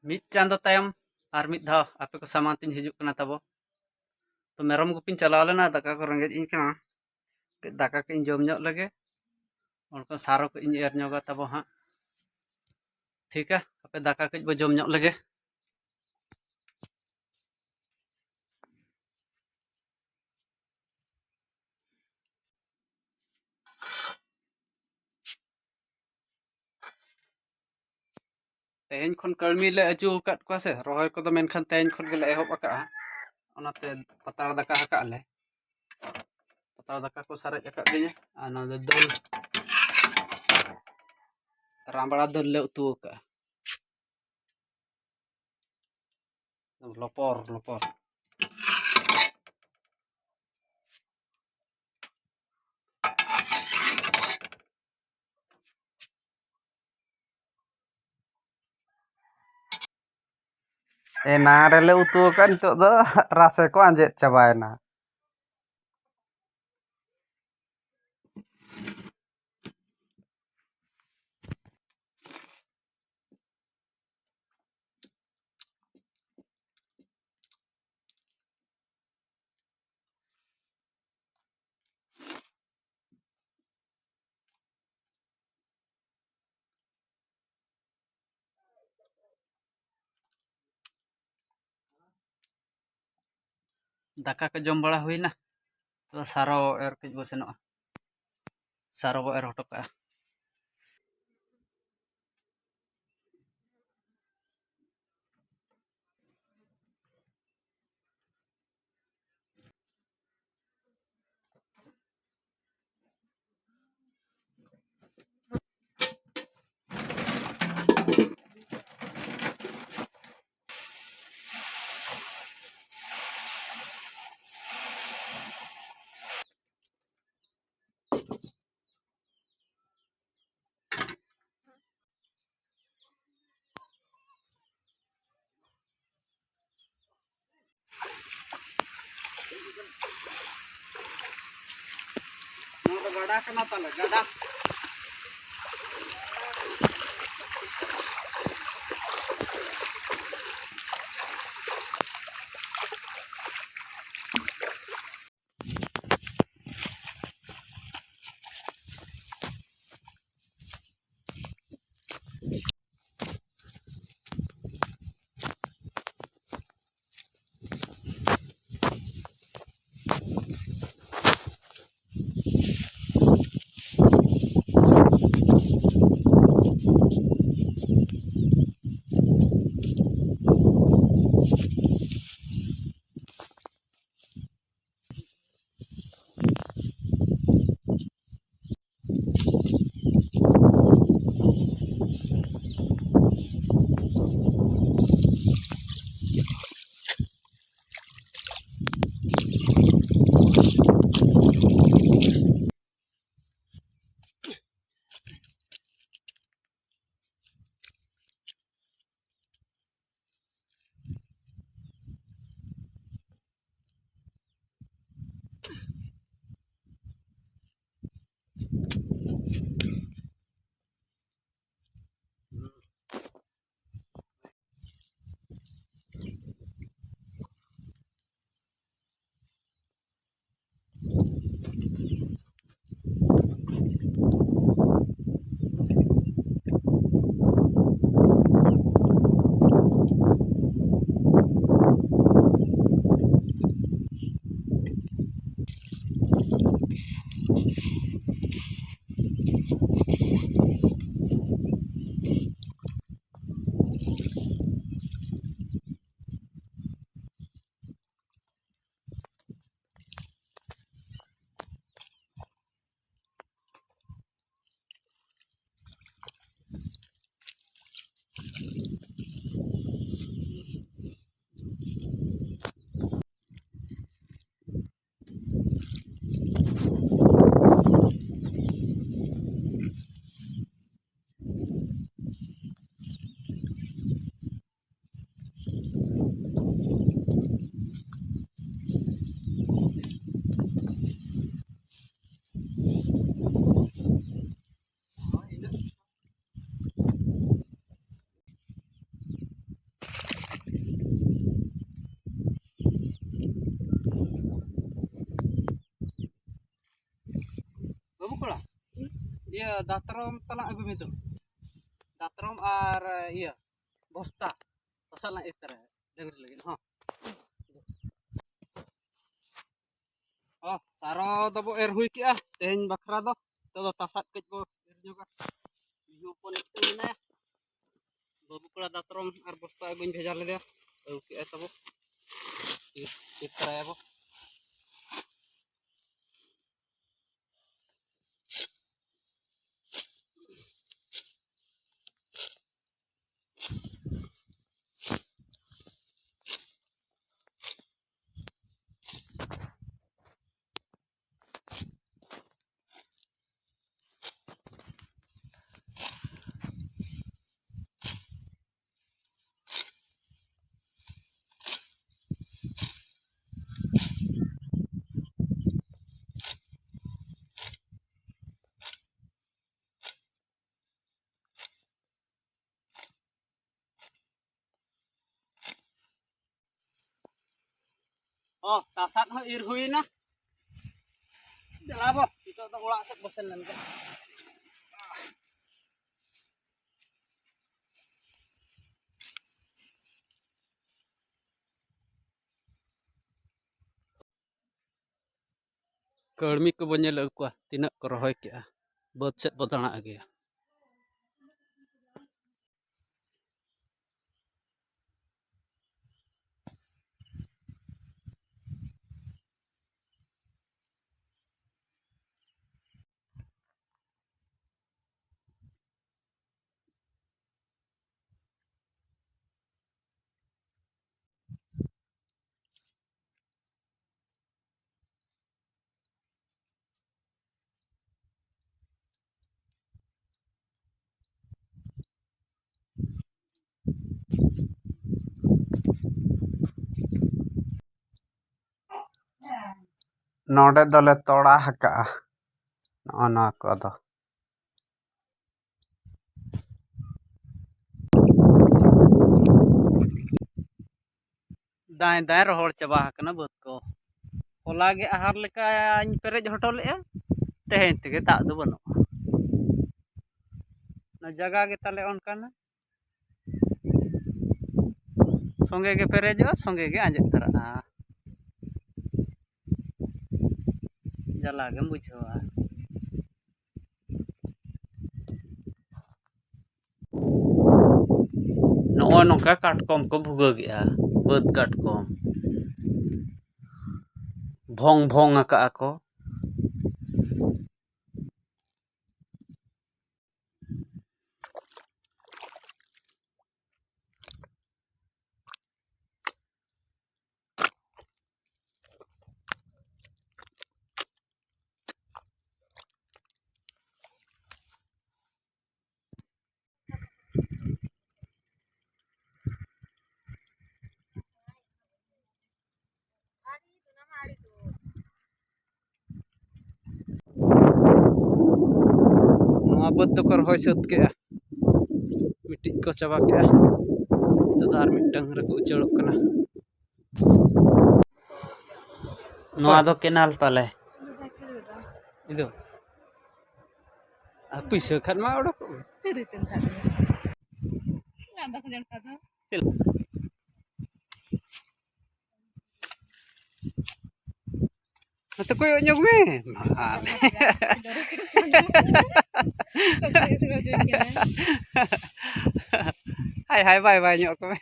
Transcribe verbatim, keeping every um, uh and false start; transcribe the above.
ᱢᱤᱫ ᱪᱟᱸᱫᱚ ᱛᱟᱭᱚᱢ ᱟᱨ ᱢᱤᱫ ᱫᱷᱟᱣ ᱟᱯᱮ ᱠᱚ ᱥᱟᱢᱟᱝ ᱛᱤᱧ ᱦᱤᱡᱩᱜ ᱠᱟᱱᱟ ᱛᱟᱵᱚ᱾ ᱛᱚ ᱢᱮᱨᱚᱢ ᱜᱩᱯᱤᱧ ᱪᱟᱞᱟᱣ ᱞᱮᱱᱟ, ᱫᱟᱠᱟ ᱠᱚ ᱨᱮᱸᱜᱮᱡ ᱤᱧ ᱠᱟᱱᱟ, ᱠᱟᱹᱡ ᱫᱟᱠᱟ ᱠᱟᱹᱡ ᱤᱧ ᱡᱚᱢ ᱧᱚᱜ ᱞᱮᱜᱮ, ᱚᱱᱠᱟ ᱥᱟᱨᱚ ᱠᱟᱹᱡ ᱤᱧ ᱮᱨ ᱧᱚᱜᱟ ᱛᱟᱵᱚ ᱦᱟᱸᱜ᱾ ᱴᱷᱤᱠᱟ, ᱟᱯᱮ ᱫᱟᱠᱟ ᱠᱟᱹᱡ ᱵᱚ ᱡᱚᱢ ᱧᱚᱜ ᱞᱮᱜᱮ᱾ ᱛᱮᱦᱮᱧ ᱠᱷᱚᱱ ᱠᱟᱹᱲᱢᱤ ᱞᱮ ᱟᱹᱪᱩ ᱟᱠᱟᱫ ᱠᱚᱣᱟ ᱥᱮ ᱨᱚᱦᱚᱭ ᱠᱚᱫᱚ, ᱢᱮᱱᱠᱷᱟᱱ ᱛᱮᱦᱮᱧ ᱠᱷᱚᱱ ᱜᱮᱞᱮ ᱮᱦᱚᱵ ᱟᱠᱟᱫᱼᱟ᱾ ᱚᱱᱟᱛᱮ ᱯᱟᱛᱲᱟ ᱫᱟᱠᱟ ᱟᱠᱟᱫ ᱞᱮ, ᱯᱟᱛᱲᱟ ᱫᱟᱠᱟ ᱠᱚ ᱥᱟᱨᱮᱡ ᱟᱠᱟᱫ ᱞᱤᱧᱟ᱾ ᱟᱨ ᱱᱚᱣᱟ ᱫᱚ ᱫᱟᱹᱞ, ᱨᱟᱢᱵᱲᱟ ᱫᱟᱹᱞ ᱞᱮ ᱩᱛᱩ ᱟᱠᱟᱫᱼᱟ᱾ ᱞᱚᱯᱚᱨ ᱞᱚᱯᱚᱨ᱾ ᱮᱱᱟᱱ ᱨᱮᱞᱮ ᱩᱛᱩ ᱟᱠᱟᱫ, ᱱᱤᱛᱚᱜ ᱫᱚ ᱨᱟᱥᱮ ᱠᱚ ᱟᱸᱡᱮᱫ ᱪᱟᱵᱟᱭᱮᱱᱟ᱾ ᱫᱟᱠᱟ ᱠᱚ ᱡᱚᱢ ᱵᱟᱲᱟ ᱦᱩᱭᱱᱟ᱾ ᱛᱚ ᱥᱟᱨᱚ ᱮᱨ ᱠᱟᱹᱡ ᱵᱚ ᱥᱮᱱᱚᱜᱼᱟ, ᱥᱟᱨᱚ ᱵᱚ ᱮᱨ ᱦᱚᱴᱚ ᱠᱟᱜᱼᱟ᱾ ᱱᱚᱣᱟ ᱫᱚ ᱜᱟᱰᱟ ᱠᱟᱱᱟ ᱛᱟᱞᱮ, ᱜᱟᱰᱟ᱾ ᱤᱭᱟᱹ ᱫᱟᱛᱨᱚᱢ ᱛᱟᱞᱟᱝ ᱟᱹᱜᱩ ᱢᱮ ᱫᱚ᱾ ᱫᱟᱛᱨᱚᱢ ᱟᱨ ᱤᱭᱟᱹ ᱵᱚᱥᱛᱟ ᱛᱟᱥᱟᱫ ᱞᱟᱝ ᱤᱨ ᱛᱟᱨᱟᱭᱟ ᱰᱟᱹᱝᱨᱤ ᱞᱟᱹᱜᱤᱫ ᱦᱚᱸ᱾ ᱚ, ᱥᱟᱨᱚ ᱫᱚᱵᱚ ᱮᱨ ᱦᱩᱭ ᱠᱮᱜᱼᱟ ᱛᱮᱦᱮᱧ ᱵᱟᱠᱷᱨᱟ ᱫᱚ᱾ ᱱᱤᱛᱚᱜ ᱫᱚ ᱛᱟᱥᱟᱫ ᱠᱟᱹᱡ ᱵᱚ ᱮᱨ ᱧᱚᱜᱟ᱾ ᱢᱤᱦᱩ ᱦᱚᱯᱚᱱ ᱢᱤᱫᱴᱟᱝ ᱢᱮᱱᱟᱭᱟ᱾ ᱵᱟᱹᱵᱩ ᱠᱚᱲᱟ ᱫᱟᱛᱨᱚᱢ ᱟᱨ ᱵᱚᱥᱛᱟ ᱟᱹᱜᱩᱧ ᱵᱷᱮᱡᱟ ᱞᱮᱫᱮᱭᱟ᱾ ᱟᱹᱜᱩ ᱠᱮᱜᱼᱟᱭ ᱛᱟᱵᱚ᱾ ᱤᱨ, ᱤᱨ ᱛᱟᱨᱟᱭᱟᱵᱚ᱾ ᱚ, ᱛᱟᱥᱟᱫ ᱦᱚᱸ ᱤᱨ ᱦᱩᱭᱱᱟ᱾ ᱫᱮᱞᱟ ᱵᱚ, ᱱᱤᱛᱚᱜ ᱫᱚ ᱚᱲᱟᱜ ᱥᱮᱫ ᱵᱚ ᱥᱮᱱ ᱞᱮᱱ ᱜᱮ᱾ ᱠᱟᱹᱲᱢᱤ ᱠᱚᱵᱚ ᱧᱮᱞ ᱟᱹᱜᱩ ᱠᱚᱣᱟ, ᱛᱤᱱᱟᱹᱜ ᱠᱚ ᱨᱚᱦᱚᱭ ᱠᱮᱜᱼᱟ, ᱵᱟᱹᱫᱽ ᱥᱮᱫ ᱵᱚ ᱫᱟᱬᱟ ᱟᱹᱜᱩᱭᱟ᱾ ᱱᱚᱰᱮ ᱫᱚᱞᱮ ᱛᱚᱲᱟ ᱟᱠᱟᱜᱼᱟ ᱱᱚᱜᱼᱚ ᱱᱚᱣᱟ ᱠᱚᱫᱚ᱾ ᱫᱟᱸᱭ ᱫᱟᱸᱭ ᱨᱚᱦᱚᱲ ᱪᱟᱵᱟ ᱟᱠᱟᱱᱟ ᱵᱟᱹᱫᱽ ᱠᱚ᱾ ᱦᱚᱞᱟ ᱜᱮ ᱟᱦᱟᱨ ᱞᱮᱠᱟᱧ ᱯᱮᱨᱮᱡ ᱦᱚᱴᱚ ᱞᱮᱫᱼᱟ, ᱛᱮᱦᱮᱧ ᱛᱮᱜᱮ ᱫᱟᱜ ᱫᱚ ᱵᱟᱹᱱᱩᱜᱼᱟ᱾ ᱡᱟᱭᱜᱟ ᱜᱮ ᱛᱟᱞᱮ ᱚᱱᱠᱟᱱᱟ, ᱥᱚᱸᱜᱮ ᱜᱮ ᱯᱮᱨᱮᱡᱚᱜᱼᱟ, ᱥᱚᱸᱜᱮ ᱜᱮ ᱟᱸᱡᱮᱫ ᱛᱟᱨᱟᱜᱼᱟ᱾ ᱡᱟᱞᱟ ᱜᱮᱢ ᱵᱩᱡᱷᱟᱹᱣᱟ᱾ ᱱᱚᱜᱼᱚᱭ ᱱᱚᱝᱠᱟ ᱠᱟᱴᱠᱚᱢ ᱠᱚ ᱵᱷᱩᱜᱟᱹᱜᱮᱜᱼᱟ, ᱵᱟᱹᱫᱽ ᱠᱟᱴᱠᱚᱢ᱾ ᱵᱷᱚᱝ ᱵᱷᱚᱝ ᱟᱠᱟᱜᱼᱟ ᱠᱚ᱾ ᱱᱚᱣᱟ ᱵᱟᱹᱫᱽ ᱫᱚᱠᱚ ᱨᱚᱦᱚᱭ ᱥᱟᱹᱛ ᱠᱮᱜᱼᱟ, ᱢᱤᱫᱴᱤᱡ ᱠᱚ ᱪᱟᱵᱟ ᱠᱮᱜᱼᱟ᱾ ᱱᱤᱛᱚᱜ ᱫᱚ ᱟᱨ ᱢᱤᱫᱴᱟᱝ ᱨᱮᱠᱚ ᱩᱪᱟᱹᱲᱚᱜ ᱠᱟᱱᱟ᱾ ᱱᱚᱣᱟ ᱫᱚ ᱠᱮᱱᱟᱞ ᱛᱟᱞᱮ᱾ ᱤᱫᱩ᱾ ᱟᱨ ᱯᱩᱭᱥᱟᱹ ᱠᱷᱟᱱ ᱢᱟ ᱚᱰᱚᱠᱚᱜ ᱢᱮ᱾ ᱛᱤᱨᱤ ᱛᱤᱱ ᱠᱷᱟᱱ ᱫᱚ᱾ ᱞᱟᱸᱫᱟ ᱥᱟᱡᱟᱣ ᱠᱷᱟᱱ ᱫᱚ᱾ ᱪᱮᱫ? ᱱᱚᱛᱮ ᱠᱚᱭᱚᱜ ᱧᱚᱜ ᱢᱮ᱾ ᱢᱟ ᱞᱮ᱾ ᱦᱟᱭ ᱦᱟᱭ ᱵᱟᱭ ᱵᱟᱭ ᱧᱚᱜ ᱠᱚ ᱢᱮ᱾